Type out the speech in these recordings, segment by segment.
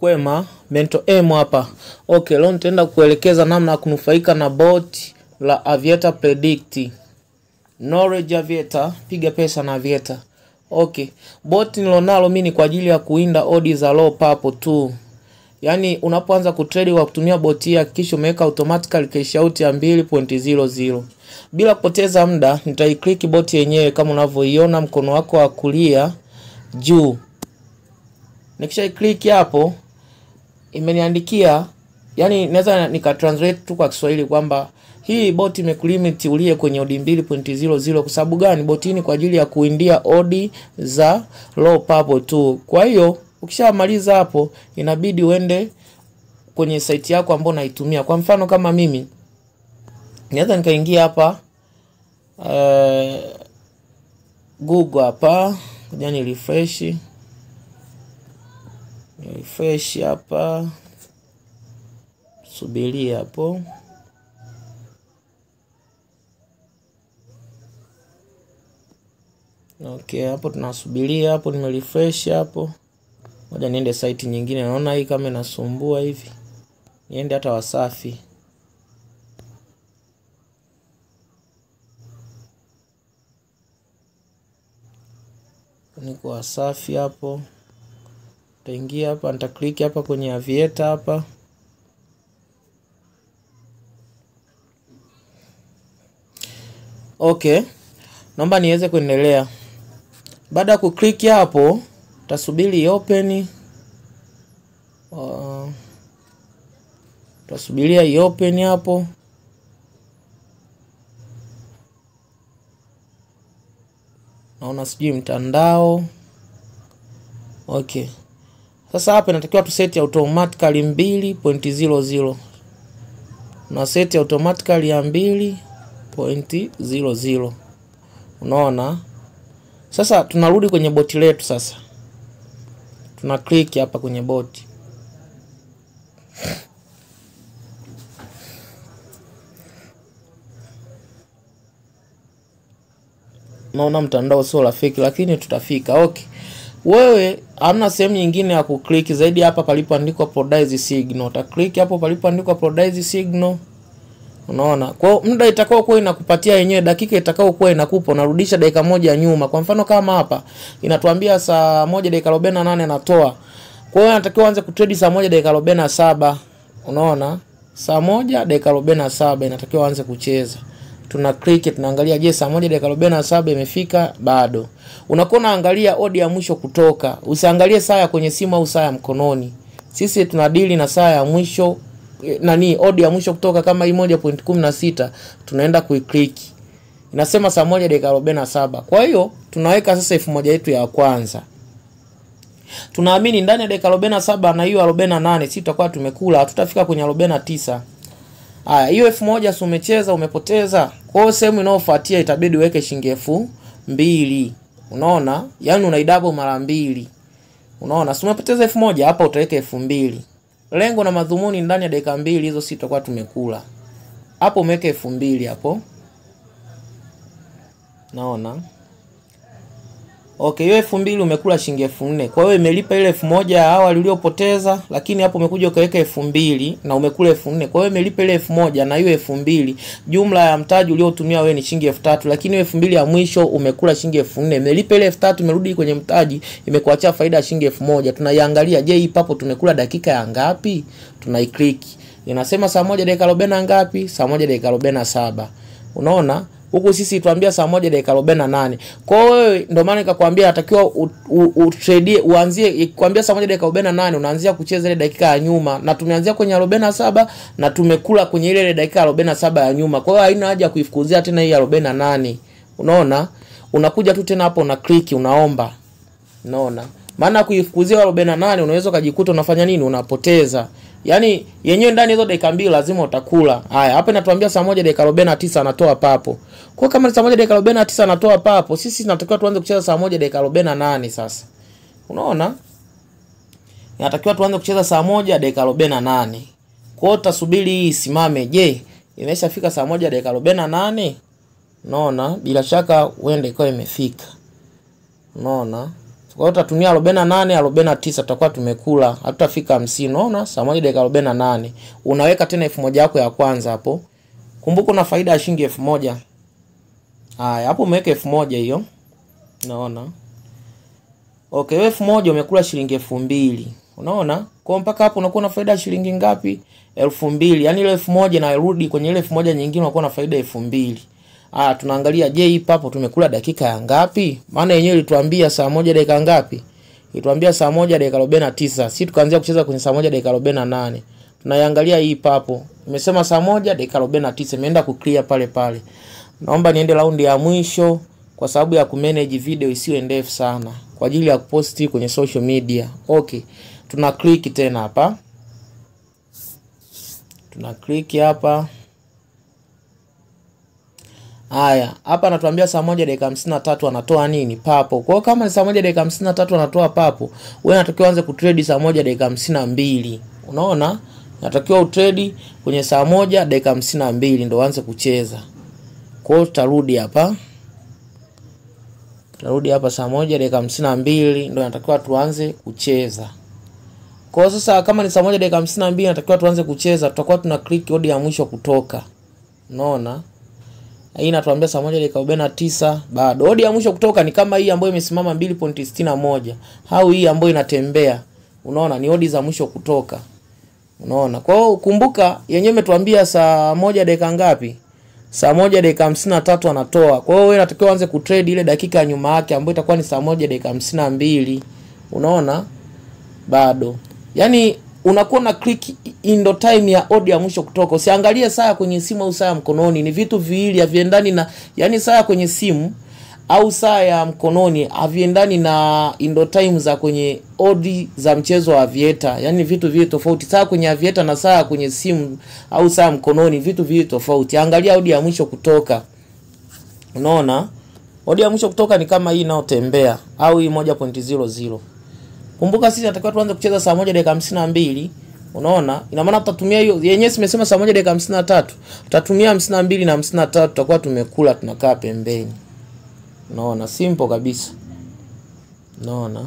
Kwema Mentor M hapa. Okay, leo nitaenda kuelekeza namna ya kunufaika na bot la Aviator Predict. Knowledge Aviator, piga pesa na Aviator. Okay, bot nilonalo mimi ni kwa ajili ya kuinda odi za low papo tu. Yaani unapoanza kutrade kwa kutumia bot hii hakikisha umeweka automatically cash out ya 2.00. Bila kupoteza muda nitaiclick bot yenyewe kama unavyoiona mkono wako wa kulia juu. Nikisha click hapo imeniandikia, yani naweza nika translate tu kwa Kiswahili kwamba hii bot imekulimit ulie kwenye odi 2.00. Kwa sababu gani? Bot hii ni kwa ajili ya kuindia odi za low papo tu. Kwa hiyo ukishamaliza hapo inabidi uende kwenye site yako ambayo unaitumia. Kwa mfano kama mimi naweza nikaingia hapa Google hapa, ngoja ni refresh. Refresh hapa, subiria hapo. Okay, hapo tunasubiria hapo, nime refresh hapo. Ngoja niende site nyingine, naona hii kama inasumbua hivi. Niende hata Wasafi. Niko Wasafi hapo. Nitaingia hapa, nita click hapa kwenye Aviator hapa. Okay, naomba niweze kuendelea. Baada ya kuclick hapo, tasubiri open. Tasubiria open hapo. Naona sijui mtandao. Okay. Sasa hapa inatakiwa tu set automatically 2.00. Na set automatically ya 2.00. Unaona? Sasa tunarudi kwenye boti letu sasa. Tuna click hapa kwenye boti. Naona mtandao sio rafiki lakini tutafika. Okay. Wewe hamna sehemu nyingine ya kuclick zaidi hapa palipoandikwa Produce Signal. Uta click hapo palipoandikwa Produce Signal. Unaona? Kwa hiyo muda itakao kuwa inakupatia yenyewe, dakika itakao kuwa inakupa, unarudisha dakika moja nyuma. Kwa mfano kama hapa inatuambia saa 1:48 natoa. Kwa hiyo anatakiwa aanze kutrade saa 1:47. Unaona? Saa 1:47 inatakiwa aanze kucheza. Tuna click, tunaangalia je, saa 1:47 imefika? Bado. Unakuwa unaangalia odi ya mwisho kutoka. Usiangalie saa ya kwenye simu au saa ya mkononi. Sisi tunadili na saa ya mwisho, nani, odi ya mwisho kutoka. Kama hii 1.16 tunaenda kuiclick. Inasema saa 1:47. Kwa hiyo tunaweka sasa 1000 yetu ya kwanza. Tunaamini ndani ya dakika 47 na hiyo 48 sisi tutakuwa tumekula, hatutafika kwenye 49. Haya, hiyo 1000 si umecheza umepoteza. Kwa hiyo sehemu inayofuatia itabidi uweke shilingi 2000. Unaona? Yaani unaidouble mara mbili. Unaona? Si umepoteza 1000 hapa utaweka 2000. Lengo na madhumuni ndani ya dakika mbili hizo sisi tutakuwa tumekula. Hapo umeweka 2000 hapo. Naona? Okay, hiyo 2000 umekula shilingi 4000. Kwa hiyo imelipa ile 1000 ya awali uliyopoteza, lakini hapo umekuja ukaweka 2000 na umekula 4000. Kwa hiyo imelipa ile 1000 na hiyo 2000. Jumla ya mtaji uliotumia wewe ni shilingi 3000, lakini hiyo 2000 ya mwisho umekula shilingi 4000. Imelipa ile 3000, imerudi kwenye mtaji, imekuachia faida ya shilingi 1000. Tunaiangalia, je, hii papo tumekula dakika ya ngapi? Tunaiclick. Inasema saa 1:40 ngapi? Saa 1:47. Unaona? Huku sisi tuambia saa 1:48. Kwa hiyo wewe ndio maana nikakwambia natakiwa utrade uanzie, kwambia saa 1:48 unaanzia kucheza ile dakika ya nyuma, na tumeanzia kwenye 47 na tumekula kwenye ile dakika 47 ya nyuma. Kwa hiyo haina haja kuifukuzia tena hii 48. Unaona? Unakuja tu tena hapo una click unaomba. Unaona? Maana kuifukuzia 48 unaweza ukajikuta unafanya nini? Unapoteza. Yaani yenyewe ndani hizo dakika mbili lazima utakula. Haya, hapa inatuambia saa 1:49 anatoa papo. Kwa kama ni saa 1:49 anatoa papo, sisi tunatakiwa tuanze kucheza saa 1:48 sasa. Unaona? Inatakiwa tuanze kucheza saa 1:48. Kwa hiyo tutasubiri hii isimame. Je, imeshafika saa 1:48? Unaona? Bila shaka uende ikawa imefika. Unaona? Kwa hiyo tutatumia 48 49, tutakuwa tumekula, hatutafika 50. Unaona, saa 1 dakika 48 unaweka tena 1000 yako ya kwanza hapo. Kumbuka una faida ya shilingi 1000. Haya, hapo umeweka 1000 hiyo. Unaona? Okay, 1000 umekula shilingi 2000. Unaona? Kwa mpaka hapo unakuwa na faida ya shilingi ngapi? 2000. Yaani ile 1000 na irudi kwenye ile 1000 nyingine unakuwa na faida 2000. Ah, tunaangalia je, hii papo tumekula dakika ya ngapi? Maana yenyewe ilituambia saa 1 dakika ngapi? Ilituambia saa 1 dakika 49. Sisi tukaanzia kucheza kwenye saa 1 dakika 48. Tunaiangalia hii papo. Imesema saa 1 dakika 49, imeenda kuclear pale pale. Naomba niende raundi ya mwisho kwa sababu ya kumanage video isiwe ndefu sana kwa ajili ya kuposti kwenye social media. Okay, tuna click tena hapa. Tuna click hapa. Haya, hapa anatuambia saa 1 dakika 53 anatoa nini? Papo. Kwa hiyo kama ni saa 1 dakika 53 anatoa papo, wewe unatakiwa uanze kutrade saa 1 dakika 52. Unaona? Unatakiwa utrade kwenye saa 1 dakika 52 ndio uanze kucheza. Kwa hiyo tutarudi hapa. Tutarudi hapa saa 1 dakika 52 ndio natakiwa tuanze kucheza. Kwa hiyo sasa kama ni saa 1 dakika 52 natakiwa tuanze kucheza, tutakuwa tuna click odi ya mwisho kutoka. Unaona? Hii inatuambia saa 1 dakika 49 bado. Odi ya mwisho kutoka ni kama hii ambayo imesimama 2.61 au hii ambayo inatembea. Unaona, ni odi za mwisho kutoka. Unaona? Kwa hiyo kumbuka yenyewe imetuambia saa 1 dakika ngapi? Saa 1 dakika 53 anatoa. Kwa hiyo wewe unatakiwa uanze kutrade ile dakika ya nyuma yake ambayo itakuwa ni saa 1 dakika 52. Unaona? Bado. Yaani unakuwa na click in time ya odi ya mwisho kutoka. Usiangalie saa kwenye simu au saa mkononi, ni vitu viwili haviendani na, yani saa kwenye simu au saa ya mkononi haviendani na indo time za kwenye odi za mchezo wa Aviator. Yani vitu viwili tofauti. Saa kwenye Aviator na saa kwenye simu au saa mkononi, vitu viwili tofauti. Angalia odi ya mwisho kutoka. Unaona? Odi ya mwisho kutoka ni kama hii inayotembea au hii 1.00. Kumbuka sisi tunatakiwa tuanze kucheza saa 1 dakika 52. Unaona? Ina maana tutatumia hiyo yenyewe simesema saa 1 dakika 53. Tutatumia 52 na 53 tutakuwa tumekula, tunakaa pembeni. Unaona? Simple kabisa. Unaona?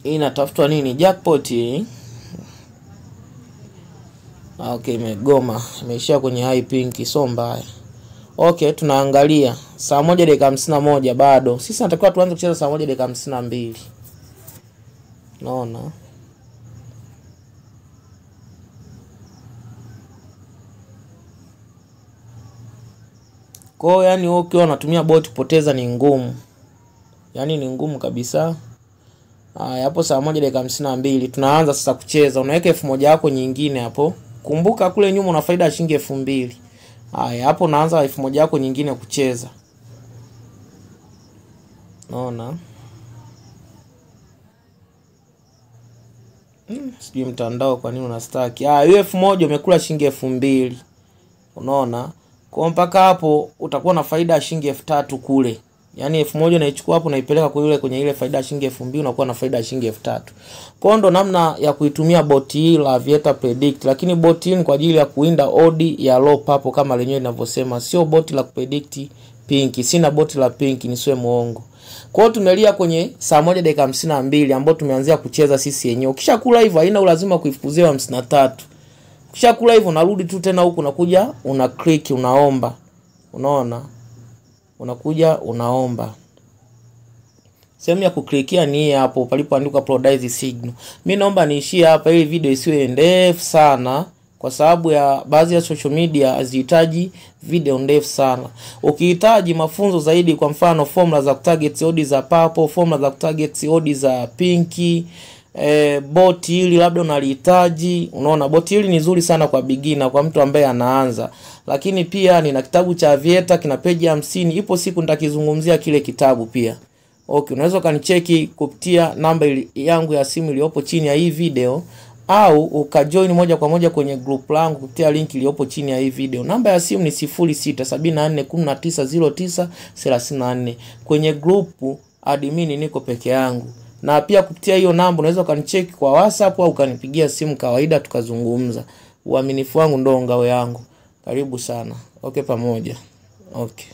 Inatafutwa nini? Jackpot. Okay, imegoma. Imeishia kwenye high pink, sio mbaya. Okay, tunaangalia saa 1 dakika 51 bado. Sisi tunatakiwa tuanze kucheza saa 1 dakika 52. Unaona? Kwa hiyo yani wewe ukiwa unatumia bot kupoteza ni ngumu. Yaani ni ngumu kabisa. Haya, hapo saa 1 dakika 52 tunaanza sasa kucheza. Unaweka 1000 yako nyingine hapo. Kumbuka kule nyuma una faida ya shilingi 2000. Haya, hapo unaanza 1000 yako nyingine kucheza. Unaona? Sijui mtandao kwa nini unastaki. Ah, hiyo 1000 umekula shilingi 2000. Unaona? Kwa mpaka hapo utakuwa na faida ya shilingi 3000 kule. Yaani 1000 unaichukua hapo unaipeleka kwa yule kwenye ile faida ya shilingi 2000, unakuwa na faida ya shilingi 3000. Kwa ndo namna ya kuitumia bot hii la Aviator Predict. Lakini bot hii ni kwa ajili ya kuinda odi ya low papo kama lenyewe linavyosema. Sio bot la kupredict pinki. Sina bot la pinki, nisiwe muongo. Kwa hiyo tumelia kwenye saa 1 dakika 52 ambapo tumeanzia kucheza sisi wenyewe. Ukishakula hivyo haina ulazima kuifukuzia 53. Ukishakula hivyo unarudi tu tena huku unakuja una click unaomba. Unaona? Unakuja unaomba. Sehemu ya kuklikia ni hapo palipoandikwa Produce Signal. Mimi naomba niishie hapa ili video isiwe ndefu sana, kwa sababu ya baadhi ya social media hazihitaji video ndefu sana. Ukihitaji mafunzo zaidi, kwa mfano formula za kutarget odi za purple, formula za kutarget odi za pinki, bot hili labda unalihitaji. Unaona bot hili ni nzuri sana kwa beginner, kwa mtu ambaye anaanza. Lakini pia nina kitabu cha Aviator kina peji 50, ipo siku nitakizungumzia kile kitabu pia. Okay, unaweza ukanicheki kupitia namba yangu ya simu iliyopo chini ya hii video, au ukajoin moja kwa moja kwenye group langu kupitia link iliyopo chini ya hii video. Namba ya simu ni 0674190934. Kwenye group admin niko peke yangu. Na pia kupitia hiyo namba unaweza ukanicheki kwa WhatsApp au ukanipigia simu kawaida tukazungumza. Uaminifu wangu ndo ngao yangu. Karibu sana. Okay, pamoja. Okay.